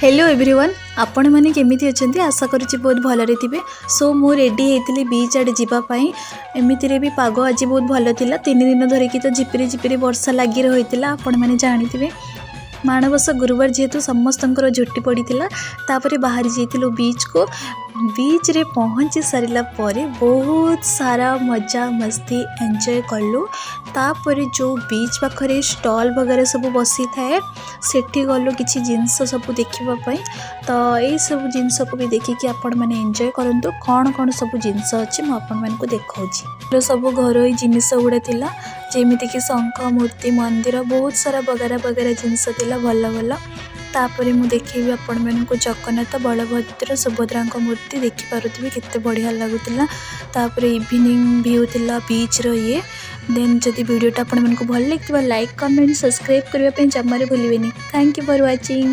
Hello everyone, ଆପଣମାନେ କେମିତି ଅଛନ୍ତି? ଆଶା କରୁଛି ବହୁତ ଭଲରେ ଥିବେ। ସୋ ମୁଁ ରେଡ଼ି ହେଇଥିଲି ବିଚ୍ ଆଡ଼େ ଯିବା ପାଇଁ। ଏମିତିରେ ବି ପାଗ ଆଜି ବହୁତ ଭଲ ଥିଲା। 3 ଦିନ ଧରିକି ତ ଝିପିରି ଝିପିରି ବର୍ଷା ଲାଗି ରହିଥିଲା, ଆପଣମାନେ ଜାଣିଥିବେ। ମାଣବସା ଗୁରୁବାର ଯେହେତୁ ସମସ୍ତଙ୍କର ଝୁଟି ପଡ଼ିଥିଲା। ତାପରେ ବାହାରି ଯାଇଥିଲୁ ବିଚ୍କୁ। ବିଚ୍ରେ ପହଞ୍ଚି ସାରିଲା ପରେ ବହୁତ ସାରା ମଜା ମସ୍ତି ଏନ୍ଜୟ କଲୁ। ତାପରେ ଯେଉଁ ବିଚ୍ ପାଖରେ ଷ୍ଟଲ୍ ବଗେରା ସବୁ ବସିଥାଏ, ସେଠି ଗଲୁ କିଛି ଜିନିଷ ସବୁ ଦେଖିବା ପାଇଁ। ତ ଏଇସବୁ ଜିନିଷକୁ ବି ଦେଖିକି ଆପଣମାନେ ଏନ୍ଜୟ କରନ୍ତୁ। କ'ଣ କ'ଣ ସବୁ ଜିନିଷ ଅଛି, ମୁଁ ଆପଣମାନଙ୍କୁ ଦେଖାଉଛି। ସବୁ ଘରୋଇ ଜିନିଷ ଗୁଡ଼ା ଥିଲା, ଯେମିତିକି ଶଙ୍ଖ, ମୂର୍ତ୍ତି, ମନ୍ଦିର, ବହୁତ ସାରା ବଗେରା ବଗେରା ଜିନିଷ ଥିଲା, ଭଲ ଭଲ। ତାପରେ ମୁଁ ଦେଖେଇବି ଆପଣମାନଙ୍କୁ ଜଗନ୍ନାଥ, ବଳଭଦ୍ର, ସୁଭଦ୍ରାଙ୍କ ମୂର୍ତ୍ତି। ଦେଖିପାରୁଥିବେ କେତେ ବଢ଼ିଆ ଲାଗୁଥିଲା। ତାପରେ ଇଭିନିଂ ଭ୍ୟୁ ଥିଲା ବିଚ୍ର ଇଏ। ଦେନ୍ ଯଦି ଭିଡ଼ିଓଟା ଆପଣମାନଙ୍କୁ ଭଲ ଲାଗିଥିବ, ଲାଇକ୍, କମେଣ୍ଟ, ସବସ୍କ୍ରାଇବ୍ କରିବା ପାଇଁ ଜମାରୁ ଭୁଲିବେନି। Thank you for watching.